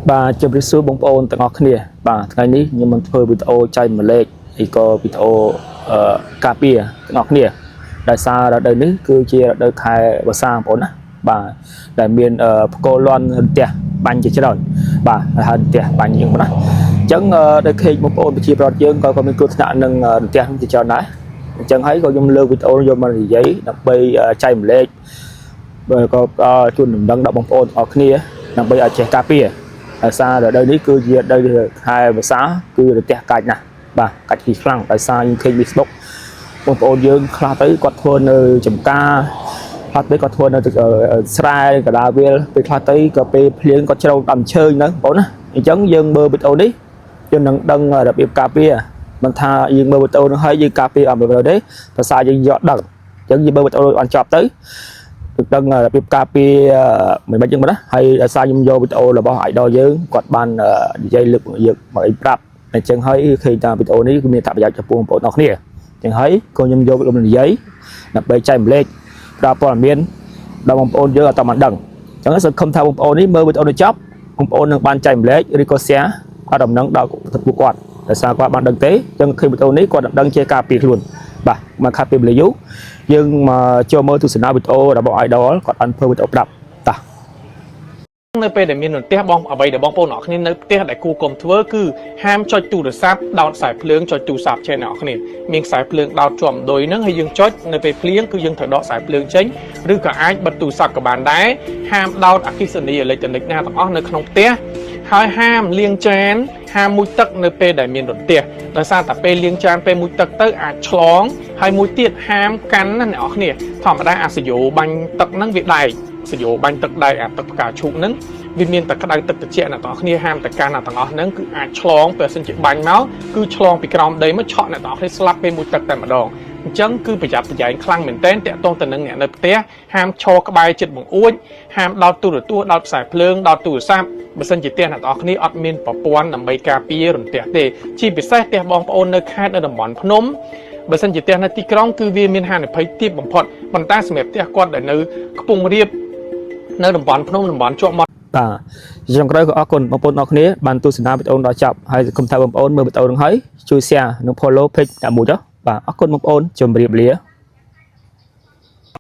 បាទជម្រាបសួរបងប្អូនទាំងអស់គ្នាបាទថ្ងៃនេះខ្ញុំនឹងធ្វើវីដេអូចែករំលែកឬក៏វីដេអូអឺការពារទាំងអស់គ្នាដោយសាររដូវនេះគឺជារដូវខែវស្សាបងប្អូនណាបាទដែលមានអឺផ្គរលាន់រន្ទះបាញ់ជាច្រើនបាទហើយរន្ទះបាញ់យើងបងណាអញ្ចឹងអឺដោយឃើញបងប្អូនប្រជាប្រដ្ឋយើងក៏ក៏មានគ្រោះថ្នាក់នឹងរន្ទះជាច្រើនដែរអញ្ចឹងហើយក៏ខ្ញុំលើកវីដេអូយកមកនិយាយដើម្បីចែករំលែក បើក៏ផ្ដល់ជូនដំណឹងដល់បងប្អូនទាំងអស់គ្នាដើម្បីឲ្យចេះការពារដោយសាររដូវនេះគឺជារដូវខែវស្សាគឺរន្ទះកាច់ណាស់បាទកាច់ពីខ្លាំងដោយសារយើងឃើញ Facebook បងប្អូនយើងខ្លះទៅគាត់ធ្វើនៅចំការខ្លះទៅគាត់ធ្វើនៅស្រែកដាលវាលពេលខ្លះទៅក៏ពេលភ្លៀងគាត់ជ្រោកដើមឈើហ្នឹងបងប្អូនណាអញ្ចឹងយើងមើលវីដេអូនេះយើងនឹងដឹងរបៀបការពារមិនថាយើងមើលវីដេអូនោះហើយយើងការពារអត់មើលទេភាសាយើងយកដឹងអញ្ចឹងយើងមើលវីដេអូអត់ចប់ទៅ ដឹងរបៀបការពារមិនបាច់យើងមកណាហើយដោយសារខ្ញុំយកវីដេអូរបស់ idol យើងគាត់បាននិយាយលើកយកមកអីប្រាប់អញ្ចឹងហើយឃើញតាមវីដេអូនេះគឺមានអត្ថប្រយោជន៍ចំពោះបងប្អូនទាំងគ្នាអញ្ចឹងហើយក៏ខ្ញុំយកវីដេអូនិយាយដើម្បីចែករំលែកផ្ដល់ព័ត៌មានដល់បងប្អូនយើងឲ្យតបានដឹងអញ្ចឹងសង្ឃឹមថាបងប្អូននេះមើលវីដេអូនេះចប់បងប្អូននឹងបានចែករំលែកឬក៏ share អត់ដំណឹងដល់ពួកគាត់ដោយសារគាត់បានដឹងទេអញ្ចឹងឃើញវីដេអូនេះគាត់នឹងដឹងជាការពារខ្លួនបាទមកខាត់ពេលវេលាយូរយើងមកចូលមើលទស្សនាវីដេអូរបស់ idol គាត់បានធ្វើវីដេអូប្រាប់តោះ នៅពេលដែលមានរន្ទះបងអ្វីដែលបងប្អូនអ្នកគ្នានៅផ្ទះដែលគួរកុំធ្វើគឺហាមចុចទូរស័ព្ទដោតខ្សែភ្លើងចុចទូរស័ព្ទចេះអ្នកគ្នាមានខ្សែភ្លើងដោតជាប់ដោយហ្នឹងហើយយើងចុចនៅពេលភ្លៀងគឺយើងត្រូវដកខ្សែភ្លើងចេញឬក៏អាចបិទទូរស័ព្ទក៏បានដែរហាមដោតអគ្គិសនីអេឡិចត្រូនិកណាទាំងអស់នៅក្នុងផ្ទះហើយហាមលាងចានហាមមុជទឹកនៅពេលដែលមានរន្ទះដោយសារតែពេលលាងចានពេលមុជទឹកទៅអាចឆ្លងហើយមួយទៀតហាមកាន់ណាអ្នកនរគ្នាធម្មតាអាសយោបាញ់ទឹកហ្នឹងវាដែកសយោបាញ់ទឹកដែកអាទឹកផ្កាឈូកហ្នឹងវាមានតែក្តៅទឹកត្រជាក់អ្នកទាំងអស់គ្នាហាមតែកាន់អាទាំងអស់ហ្នឹងគឺអាចឆ្លងពេលសិនជាបាញ់មកគឺឆ្លងពីក្រោមដីមកឆក់អ្នកទាំងអស់គ្នាស្លាប់ពេលមុជទឹកតែម្ដងអញ្ចឹងគឺប្រយ័ត្នប្រយែងខ្លាំងមែនទែនតាក់ទងទៅនឹងអ្នកនៅផ្ទះហាមឈរក្បែរចិត្តបង្អួចហាមដោតទូរទស្សន៍ដោតខ្សែភ្លើងដោតទូរស័ព្ទបើសិនជាផ្ទះអ្នកទាំងអស់គ្នាអត់មានប្រព័ន្ធដើម្បីការពាររន្ទះទេជាពិសេសផ្ទះបងប្អូននៅខេត្តនៅតំបន់ភ្នំបើសិនជាផ្ទះនៅទីក្រុងគឺវាមានហានិភ័យទាបបំផុតប៉ុន្តែសម្រាប់ផ្ទះគាត់ដែលនៅខ្ពង់រាបនៅតំបន់ភ្នំតំបន់ជាប់មាត់ បាទចុងក្រោយក៏អរគុណបងប្អូនទាំងអស់គ្នាបានទស្សនាវីដេអូដល់ចប់ហើយសង្ឃឹមថាបងប្អូនមើលវីដេអូនឹងហើយជួយ share និង follow page អ្នកមួយចុះបាទអរគុណបងប្អូនជម្រាបលា។